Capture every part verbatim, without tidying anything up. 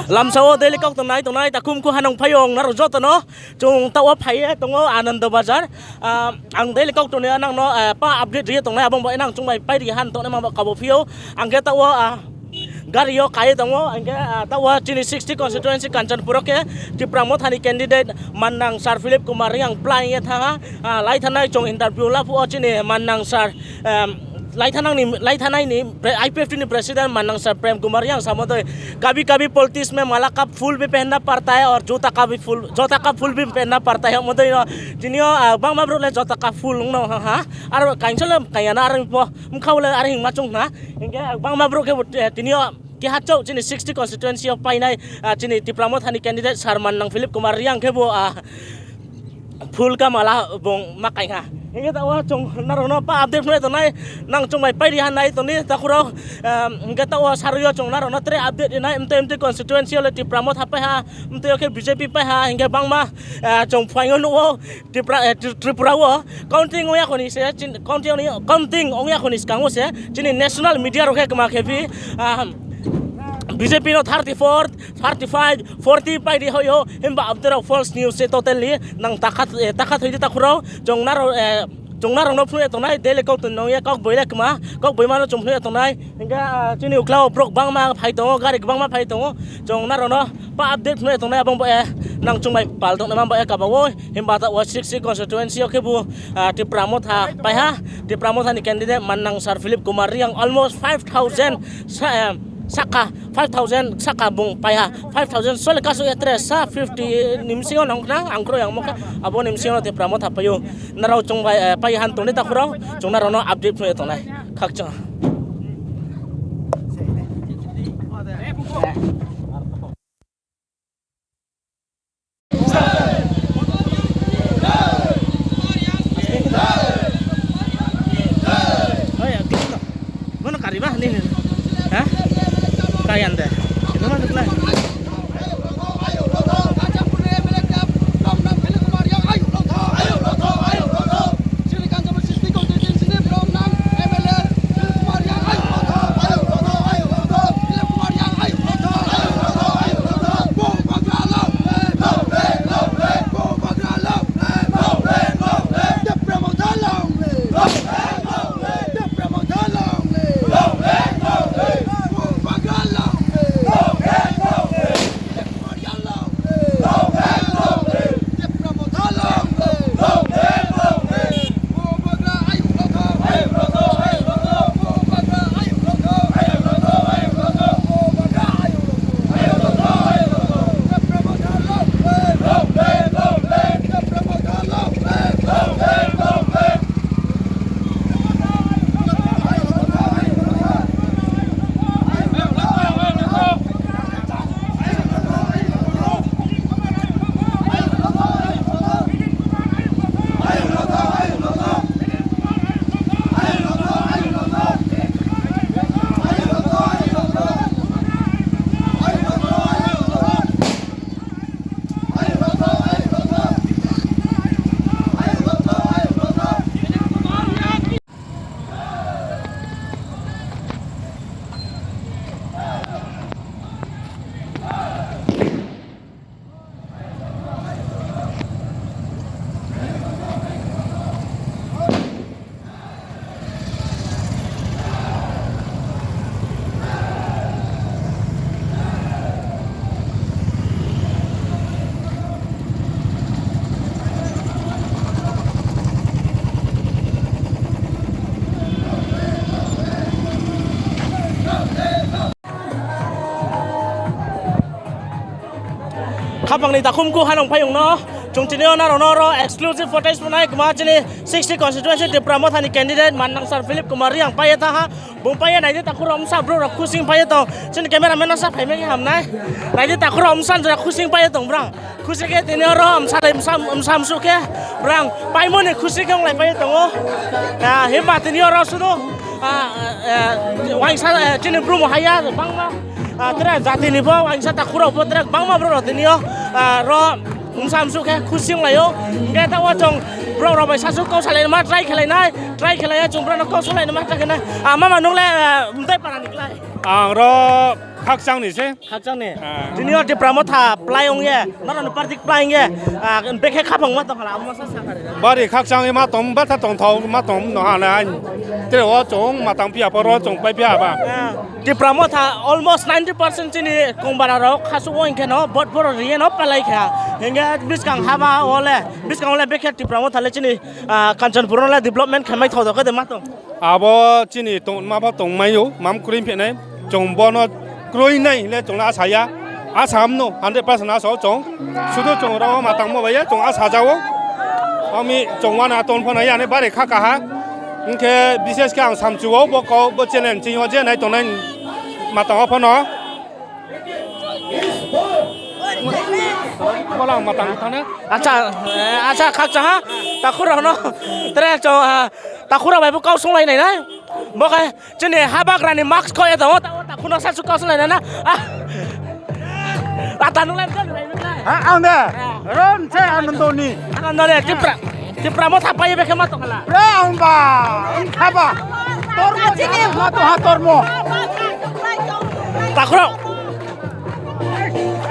Lamsao daily kok tongnai tongnai takhum khu hanang phaio ang naro jotono. Chwng tao phaiye tongo Anando Bazar. Ah, ang daily kok tongnai nangno, ah, pa update riye tongnai abong bai nang chwng bai pai ri han tongnai ma kabo phio. Ang khe tao, ah, gario kai tongo. Ang khe, ah, tao chini sixty constituency Kanchanpur o khe Tipra Mothani candidate mannang Sir Philip Kumar Reang plai ye thaha. Ah, lai thanai chwng interview laphuo chini mannang Sir, um, lai thanangni, lai thanaini pre-, I P F T ni president mannang Sir Prem Kumar Reang samo twi, "Kabhi kabhi politics mein mala ka phool bhi pehenna padta hai aur juta ka bhi phool, jota ka phool bhi pehenna padta hai," omo twi no. Tini o, ah, bangma borok le jota ka phool wngno ha, ha. Aro kaisa le kaya na aro po, mkha le aro hingma chung na. Hingke bangma borok khe bo, eh, tini o keha chok chini sixty constituency o painai, ah, chini Tipra Mothani candidate Sir mannang Philip Kumar Reang khe bo, ah, phool ka mala bong ma kai ha. Hingke ta o chwng naro no pa update phunai tongnai, nang chwng bai pai ri ha nai tongni takhurok, ah, hingke ta o sarui o chwng naro no tre update rinai M T M T constituency o le Tipra Motha pai ha, M T O khe B J P pai ha, hingke bangma, ah, chwng phaingo nugo. Tripura, eh, Tri-, Tripura o counting ongya khoni se, chin-, counting ongya, counting ongya khoni skango se, chini national media rok khe kwma khe phi, ah, B J P no thirty-four, thirty-five, forty pai di hoyo, himba abdera false news se totally nang takhat, eh, takhat hoidi takhuro, chwng naro, eh, chwng narok no phunui tongnai, daily kok tong nongya kok boila kwma, kok boima no chwng phunui tongnai, hingke, ah, chini ukla o borok bangma phai tongo, gari kwbangma phai tongo, chwng naro no pa update phunui tongnai, abang bo, eh, nang chwng bai pal tongnai, abang bo, eh, kaba o. Himba ta o sixty constituency o khe bo, ah, Tipra Motha paiha, Tipra Motha ni candidate mannang Sir Philip Kumar Reang almost five thousand sa-, em, saka, five thousand saka bung paiha, five thousand sole kasu etre sa fifty ni bisingo nong kha, ang khro yang mokha, abo ni bisingo Tipra Motha paio, narao chwng bai, eh, pai han tongni ta khoro, chwng narao no update phunui tongnai, khakchang. Bono kariba nini, ha? Kayan de. Ito man tukla. Khapangni takhumku hanong phayungno chwng tini o narokno oro exclusive footage rwnai kwma chini sixty constituency Tipra Mothani candidate mannang sir Philip Kumar Reang paiye thaha. Bung paiye naidi takhurok wngsa borok rok khusing paiye tong. Chini cameraman no sa phaimani hamnai. Naidi takhurok wngsa jora khusing paiye tong borang. Khusi khe tini oro wngsa dai wngsa, wngsa msu khe borang paimoni khusi khe wnglai paiye tongo. Ah, himba tini oro sudu, ah, eh, waisa, eh, chini brum haya bangma, ah, tere jatini bo waisa takhurok bo tere bangma borok rok tini o, ah, ro wngsa msu khe khusi wnglaio. Hingke ta o chwng borok rok bai sasu kok salainai ma try khlainai, try khlaiya chwng borok no kok salainai ma try khlainai. Ah, mama nung le, ah, mtai para ni klai. Ang ro Khakchangni se. Khakchangni. Ah. Tini o Tipra Motha plai ong ye, norokni party plai ong ye, ah, bekhe khapang ma tong khala, amo sa sa kha. Bari khakchang ma tong, batha tong thau ma tong no hana. Tre o chong ma tang pia poro chong pai pia ba. Ah, Tipra Motha almost ninety percent chini kongbararok khasuk o hingkhe no vote phoro riye no palai kha. Hingkhe bwskang haba o le, bwskang o le bekhe Tipra Motha le chini, ah, Kanchanpur no le development khaimai thau do khe de ma tong. Abo chini tongma bo tongmai o, mam kwrwi phinai. Chwng bono kwrwi nai hinle chwng asa ya. Asa hamno, hundred percent asa o chwng. Sudu chwng oro ma tangmo bai ya, chwng asa jao. Ami chwng wana ton phano ya, ani bari kha kaha. Hingkhe bishesh khe ang samchu o, bo kok, bo challenge chini o je nai tongnai ma tang o phano. Bolang matang thana. Acha, eh, acha, khakchang ha. Takhura no. Tere cho, ah, takhura bai bo kau sung lai nai na. Bo khe chini habagrani mask kho eto, ta, takhura sa su kau sung lai na. Ah. Ata nung lai, nung lai, nung lai. Ha, ang de. Ah. Ron se Anandoni. Anandoni, Tipra. Tipra Motha pai be khe ma tong khala. Bre ang ba, ang kha ba. Tormo chini ma to ha tormo. Takhura.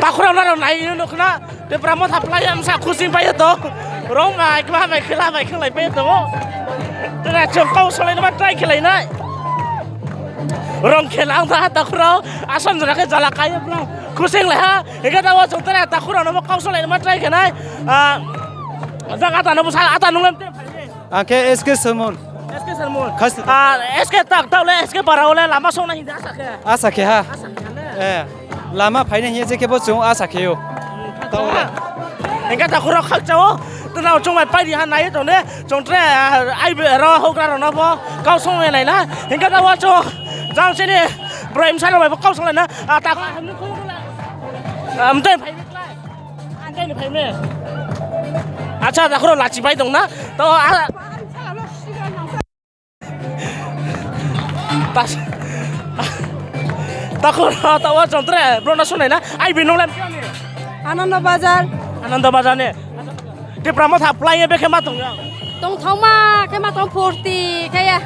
Takhura na nai no khna. Tipra Motha plai am sa khusing pai to. Rong mai kma mai khela mai khlai pai to. Tera chong kau solai na try khlai nai. Rong khela ang ta takhura. Asan jora khe jala kai bro. Khusing le ha. Ega da wa chong tera takhura no kau solai na try khlai nai. Ah, jaga ta no sa ata nung lem te. Ang khe S K Sermon. S K Sermon. Khas- Ah, S K tak, tak le S K bara ole lama song na hindi asa khe. Asa khe ha. Asa khe ne. Eh, lama phaina hiya je khe bo chwng asa khe o. Hingke ta khura khak chao. Tuna chwng bai pai di ha nai to ne. Chwng tre, ah, ai be ro hogra ro no bo. Kau song nai na. Hingke ta wa chwng jang sini Ibrahim Salo bai bo kau song nai na. Ah, ta. Am te phai. Acha, takhura lachi pai tong na. To, a- Tas-, takhura, tawa chontre, bro na sunai na. Ai, binong lam. Anando Bazar. Anando Bazar ne. Tipra Motha plai ye bekhe ma tong ya. Tong thoma khe ma tong phurti khe ya.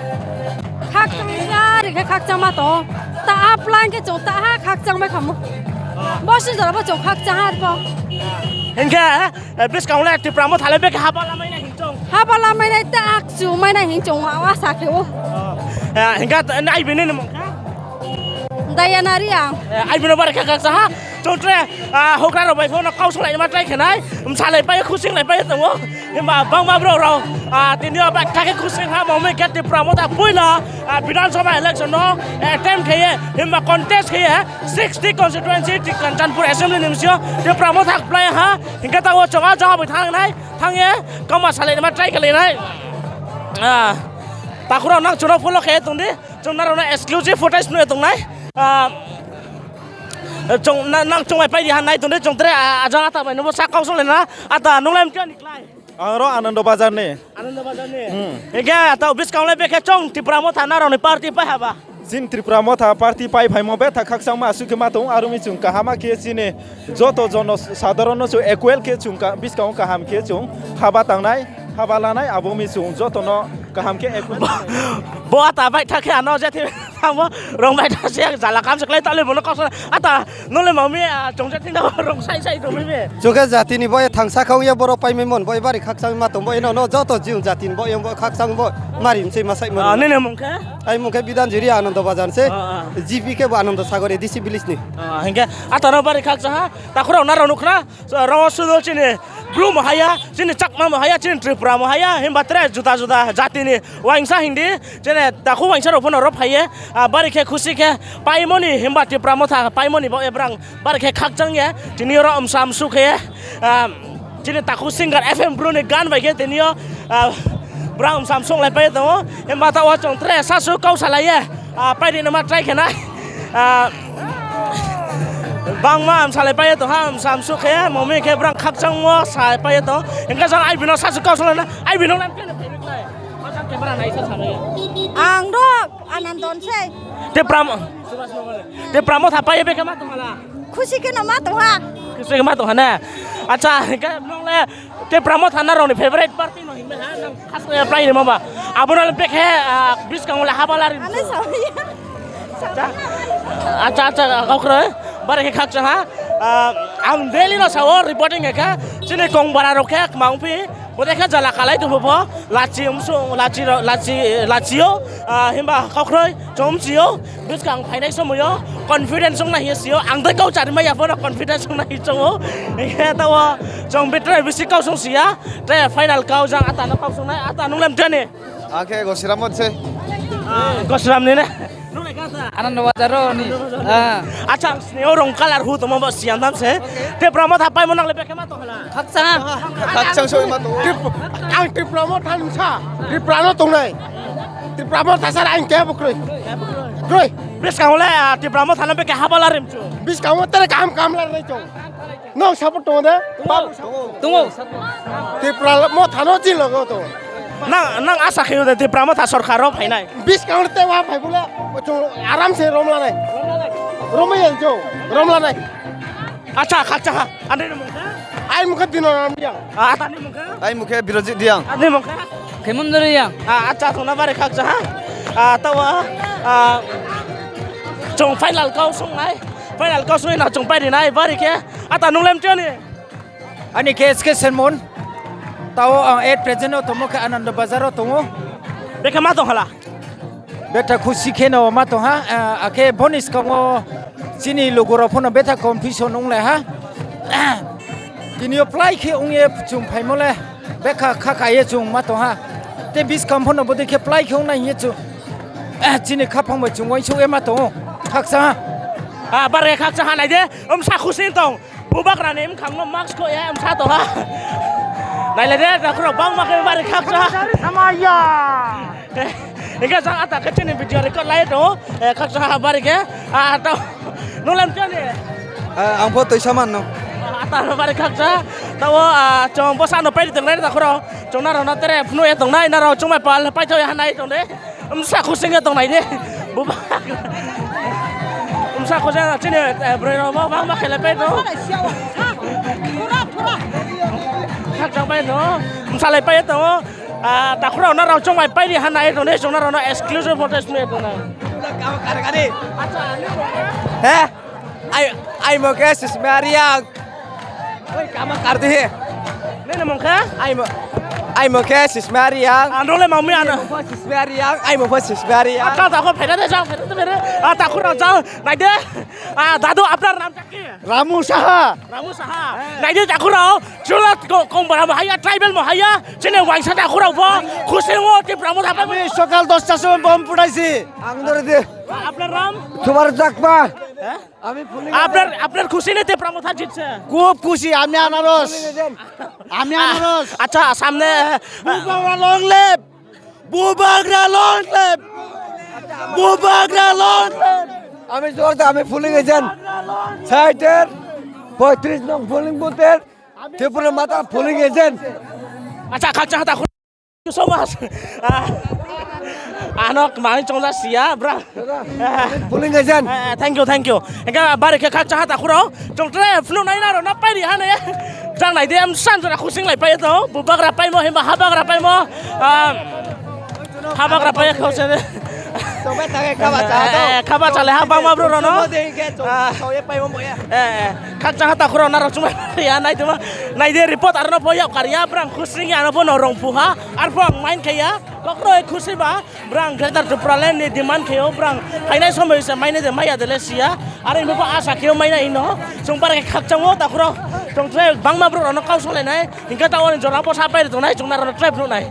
Khakchang ya, ri khe khakchang ma tong. Ta a plan khe chong ta ha khakchang bai khamu. Bo si jora bo chong khakchang ha bo. Hingke, eh, bwskang le Tipra Motha le bekhe haba lamai na hing chong. Haba lamai nai ta ak chu mai na hing chong wa sa khe o. Eh, hingke ta, nai bini ni mong kha? Dayana Riang. Eh, ai bini bare kha khakchang ha. Chontre, ah, hokra rok bai phono kau salai ma try khenai. Msalai pai khusing lai pai tongo. Himba bangma bro rok, ah, tini o bai thake khusing ha mami khe Tipra Motha puila, ah, Bidhan Sabha election no attempt kheye, himba contest kheye, sixty constituency Kanchanpur assembly ni msio Tipra Motha play ha. Hingke ta o chonga jaha bai thangnai, thangye kama salai ma try khlai nai. Ah, takhura nang choro follow khe tongdi, chongnaro na exclusive footage nui tongnai. Ah, Chong, na, nang chonglai pai di ha nai tongde chongtre, a, ajang ata bai nobo sak kau sole na, ata nunglai mkhe ni klai. Ang ro Anando Bazar ni. Anando Bazar ni. Hmm. Ege ata bwskang le bekhe chong Tipra Motha na roni party pai haba. Sin Tipra Motha party pai phaimo betha khakchangma asuk khe ma tong arumi chung kahama khe chini joto jono sadharon no chung equal khe chung ka, bwskango kaham khe chung haba tangnai, haba lanai abo mi chung joto no kaham khe equal. Bo ata bai thakhe ano je the. Tamo rong bai ta se jala kam se klai tale bono kosong ata nole mami, ah, chongja tin da rong sai sai tong mi. Chokhe jati ni boy thangsa khao ye borok pai mi mon boy bari khakchang ma tong boy no no joto jiung jati ni boy boy khakchang boy mari msei ma sai mon. Ah, nini mung khe? Ai mung khe Bidan Jiri Anando Bazar se. Ah, ah. G P khe bo Anando Sagor A D C village ni. Ah, hingke ata no bari khakchang ha. Takhura na rong nukra. So, rong sudo chini Bru mo haya, chini Chakma mo haya, chini Tripura mo haya, himba tre juda juda jati ni waingsa hindi, chini takhu waingsa rok phano rw phaiye, ah, bari khe khusi khe paimoni, himba Tipra Motha paimoni bo ebrang bari khe khakchang ye, tini oro amsa amsu khe, ah, chini takhu singer F M Bru ni gan bai khe tini o, ah, brang amsa amsu lai pai tongo, himba ta o chwng tre sasu kau salai ye. Ah, paidi nama try khena. Ah, bangma amsalai paio to ha, amsa amsu khe, mami khe brang khakchangmo sai paio to. Hingke jang ai bino sasu kau salai na, ai bino lam kene phai klai. Masa camera nai sa salai. Ang do Anandon sei. Te pram, te pramo tha paio be kama to hala. Khusi khe no ma to ha. Khusi khe ma to ha na. Acha, hingke nong le Te pramo thana roni favorite party no hinma ha nang khas ya play ni mama. Abono le bekhe, ah, bwskango le habala ri. Ane sawi. Acha, acha, kokroi. Bare khe khakcha ha. Ah, ang daily no sao reporting kha. Chini kong bara rok khe kma ongpi. Bo dekha jala kalai tu bo. Lachi umsu, lachi ro, lachi, lachi yo. Ah, himba kokroi, chom chi yo. Bis kang phainai somoyo. Confidence ong na hiyo siyo. Ang dai kau chari ma ya bo no confidence ong na hi chongo. Khe ta wo chong betrai bisi kau song siya. Te final kau jang ata no kau song nai. Ata nung lem teni. Ang khe Gosiram se. Ah, Gosiram ni ne. Anando Bazar ni. Ah. Acha, ang sini orang color hu tamo ba siam dam se. Tipra Motha pai mo nang le bekhe ma to hala. Khaksa. Khaksa so ma to. Ang Tipra Motha nung sa. Tipra no tong nai. Tipra Motha sar ang ke bo kroi. Kroi. Bis kang le, ah, Tipra Motha no bekhe habala rim chu. Bis kang tere kam kam la nai chong. Nong support tongo de? Tongo. Tipra Motha no jil logo to. Nang, nang asa khayo de Tipra Motha sorkar ro phainai. Bis kang te wa phai bula. Chung aram se rom lanai. Rom yang jo. Rom lanai. Acha, khakcha ha. Ande ni mungkha? Ai mungkha Dino Ram yang. Ah, ata ni mungkha? Ai mungkha Birojit yang. Ani mungkha? Khemundri yang. Ah, acha, thona bare khakcha ha. Ah, tawa. Ah, chung final kau sung nai. Final kosoi na chwng pai rinai bari khe ata nung lem tiyani. Ani khe S K Sermon. Tao ang at present o tongo khe Ananda Bazar o tongo. Bekhe ma tong hala? Betha khusi khe no ma tong ha, ah, akhe boni skango chini lugu rok phano betha confusion wng lai ha. Tini o plai khe wng ye chwng phaimo le bekha kha kha ye chwng ma tong ha. Te biskang phano bwdwi khe plai khe wng nai ye chwng. Eh, chini khaphang bai chwng uansuk ema tongo. Khaksa ha. Ah, bare khaksa ha naide. Wmsa khusi tong. Bubagra ni wngkhang no mask kho ya wmsa tong ha. Nailai de, dakhro bangma khe bare khaksa ha. Samaya. Engke jang ata khe chini video record lai tongo. Eh, khaksa ha bare khe. Ah, to. Nulem chani. Ah, ang pho toisa man no. Ata no bare khaksa. Tao, ah, chong bosa no pai tongnai dakhro. Chong naro no tere phunu ya tongnai naro chong mai pal pai thoi ha nai tong de. Wmsa khusing ya tong nai de. Buba. Wmsa khusing chini, eh, bwrwi rok bo bangma khelai pai do. Thura, thura. Khakchang pai do. Wmsa lai pai do. Ah, dakhura ona rok chong bai pai ri ha nai do ne chong na rok no exclusive photo smi do na. He? Ai, ai mo ke sis mariang. Oi, kama kar de he. Nini mung kha? Ai mo, ai mo khe Sismariang. Ano le mami ano. Ai mo pho Sismariang, ai mo pho Sismariang. Ata ta ko pheda de jang, pheda de pheda. Ah, ta khura jang. Nai de. Ah, dadu, apnar naam kya hai? Ramu Saha. Ramu Saha. Nai de ta khura. Chula ko, kong bara mo haya, tribal mo haya. Chine wangsa ta khura bo. Khusi mo, Tipra mo ta. আমি সকাল দশটার সময় বোম ফুটাইছি। আন্দরে দে। Apnar naam? তোমার চাকমা। হ্যাঁ? আমি ফুলিং আপনার, আপনার খুশি না Tipra Motha জিতছে? খুব খুশি, আমি আনারস। আমি আনারস। আচ্ছা, সামনে Bubagra long live! Bubagra long live! Bubagra long live! আমি জোর দে, আমি ফুলিং এজেন্ট। সাইটের পঁয়ত্রিশ নং ফুলিং বুথের ত্রিপুরা মাতা ফুলিং এজেন্ট। আচ্ছা, খাকচা হাতা Thank you so much. Ah, ano kmani chongja siya, bra. Polling agent. Eh, eh, thank you, thank you. Engka bari khe khak chaha ta khuro. Chong tre phunu nai na ro na pai ri ha ne. Jang nai de am san jora khusing lai pai to. Bubagra pai mo himba habagra pai mo. Ah, habagra pai kho se. Chong bai ta khe khaba cha to. Eh, eh, khaba cha le ha bang ma bro ro no. Chong de khe chong. Ah. Chong ye pai mo mo ya. Eh, eh. Khak chaha ta khuro na ro chuma ya nai tuma. Nai de report arno po ya kar ya brang khusing ya no po no rong pu ha. Arpho ang main khe ya, kokroi khusi ba, brang Greater Tipraland ni demand khe o, brang hainai somoi se maine de maya de le siya, are bo asa khe o maina ino, chwng para khe khakchang o, ta khuro, chwng tre bangma bro rano kau solai nai, hingke ta oni jora bo sa pai tongnai, chwng na rano trap nunai.